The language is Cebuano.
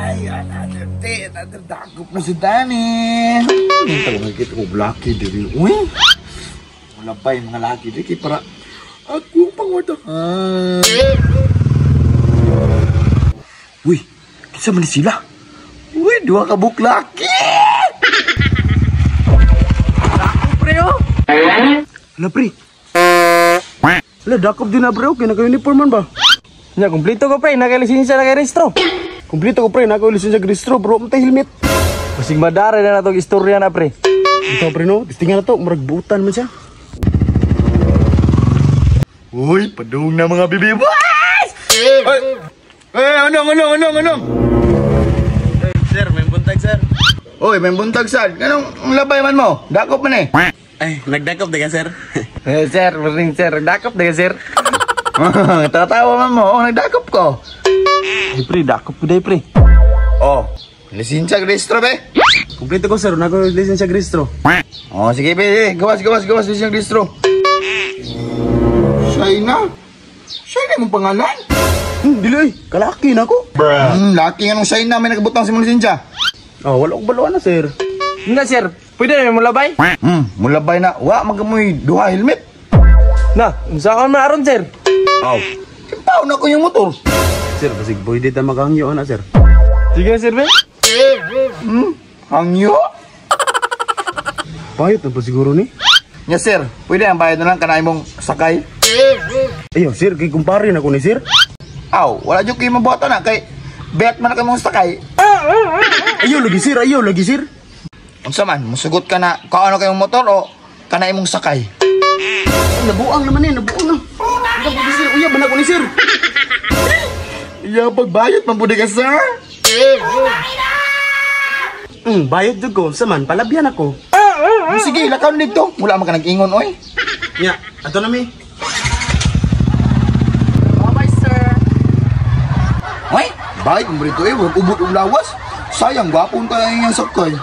Ay, another day, another dakop na si Danny. Hindi talaga kita ko laki diri. Uy, wala pa yung mga laki diri kay para ako pangwadahan. Uy, kinsa man ni sila? Uy, duha ka buok laki. Dakop, pre, oh. Hala, pre. Hala, dakop din na, pre. Okay, naka-uniform man ba? Nya, kumpleto ko, pre, naka-lisensya na kay rehistro. Kompleto ko, pre, naka lisensya rehistro, bro, matay helmet. Basig madara na natong istorya na, pre. Ito, pre, no, testingan na to, murag buutan man siya. Uy, padung na mga bibi boys! Ay, ay, anong, anong, anong, anong? Hey, sir, may buntag, sir. Uy, may buntag sad. Anong ang labay man mo? Dakop man eh. Ay, nagdakop di ka, sir? Eh, sir, morning, sir. Dakop na ka, sir. Tatawa man mo. Oh, nagdakop ko. Ay, pre, dakop ko day, pre. Oh, lisensya rehistro be. Kompleto ko, sir, naka lisensya rehistro. Oh, sige be, gawas, gawas, gawas lisensya rehistro. Shaina? Shaina mong pangalan? Dili ay, kalaki na ko. Laki nga nung Shaina may nagabutang sa mong lisensya. Ah, wala ko baluan na, sir. Nga, sir, pwede na may mulabay? Mulabay na. Wa magamoy duha helmet. Na, unsa ka man aron, sir? Aw. Kimpaw na ko yung motor. Sir, basig boy dito makangyo na, sir. Sige, sir, be. Hangyo? Bayot na ba siguro ni? Nya sir, pwede ang bayad na lang kanay mong sakay. Ayo, sir, kay kumpare na ko ni sir. Aw, wala jud kay mabuhaton na kay bet man na kay mong sakay. Ayo lagi, sir, ayo lagi, sir. Unsa man, musugot ka na kaano kay mong motor o kanay mong sakay. Ay, nabuang naman eh, nabuang na. Ang pag sir, uyab na ko ni sir. Iya pagbayad man pud ka, sir. Bayot jud ko, sa man palabyan ako. Sige, lakaw na dito. Wala man ka nag-ingon oy. Nya, ato na mi. Bye, sir. Hoy, bayad mo dito eh, wag ubod og lawas. Sayang gwapon ka iyang sakay.